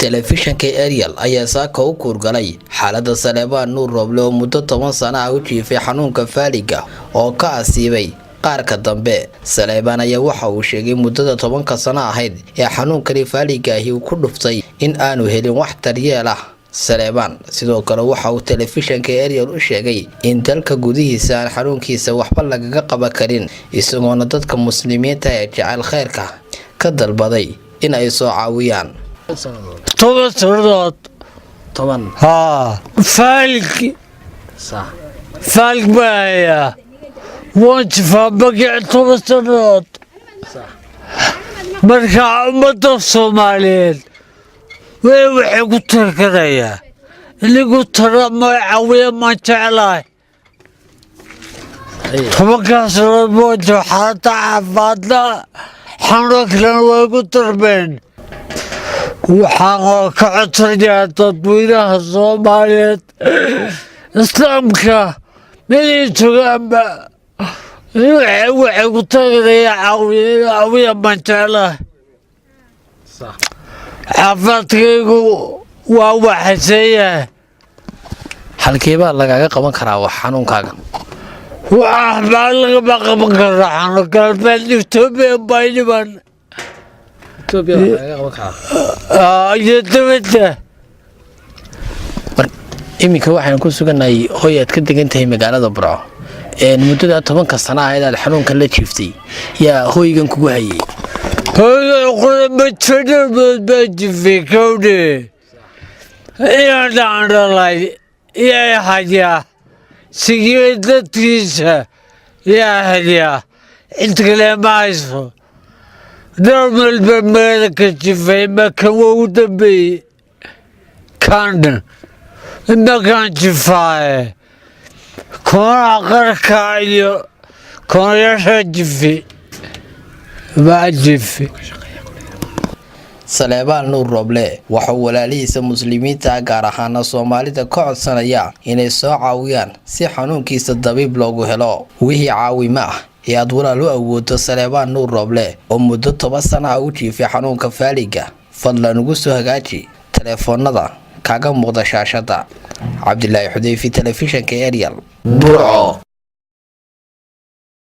Telefishanka Ariel ayaa saaka u kuurgalay xaalada Saleebaan Nuur Rooble oo muddo 10 sano ah u jiifay xanuunka faaliga oo ka asiibay qaarka dambe. Saleebaan ayaa waxa uu sheegay muddada 10-ka sano ahayd ee xanuunkani faaliga ahi uu ku dhuftay in aanu helin wax daryeel ah. Saleebaan sidoo kale waxa uu telefishanka Ariel u sheegay in dalka gudihiisa aan xanuunkiisa waxba lagaga qaban karin, isagoona dadka muslimiinta ee jecel khayrka ka dalbaday in ay soo caawiyaan. 10 sannadood. 10? Haa, faalig. Faalig baa hayaa, waan jifaa magici 10 sannadood. Marka ummadda Soomaaliyeed waxay ku tarkanayaa inigu tara ma caawiya maan jeclahay. 10-kaa sannadood waan jifa, xaaladda caafimaadna xanuuno kalena way ku darbeen. Waxaan ka codsanayaa dadweynaha Soomaaliyeed, islaamka meelay joogaanba, waxay ku taganaya caawiya, caawiya baan jeclahay. Caafimaadkaygu waa waxaseeyahay. Halkeebaa lagaga qaban karaa wax xanuunkaaga? Waxbaa lagama qaban karaa xanuun galbeed, Etoobiya baa dhiban iyo dibadda. Iminka waxaynu ku sugannahay hoy aad ka degan tahay magaalada Burco. Muddada 10-ka sana ahayd aad xanuunkan la jiiftay, yaa hoygan kugu hayay? Hooyo qura majadhabood baa jifay kowdhe, inaan dhalay yaa hayaa, sigiyo dadkiisa yaa hayaa, cid kale ma hayso. Dhowr meel baa magaalada ka jifay, makan waa ugu dambeeyey kan imakaan jifaaye, koonaha qarka iyo koonayaasha jifi baa jifi. Saleebaan Nuur Rooble waxauu walaalihiisa muslimiinta, gaar ahaana Soomaalida, ka codsanaya inay soo caawiyaan si xanuunkiisa dabiib loogu helo. Wixii caawimo ah ee aad walaal u awoodo Saleebaan Nuur Rooble oo muddo 10 sana ah u jiifay xanuunka faaliga, fadlan ugu soo hagaaji taleefoonada kaaga muuqda shaashada. Cabdilaahi Xudeyfi, telefishanka Ariel, Burco.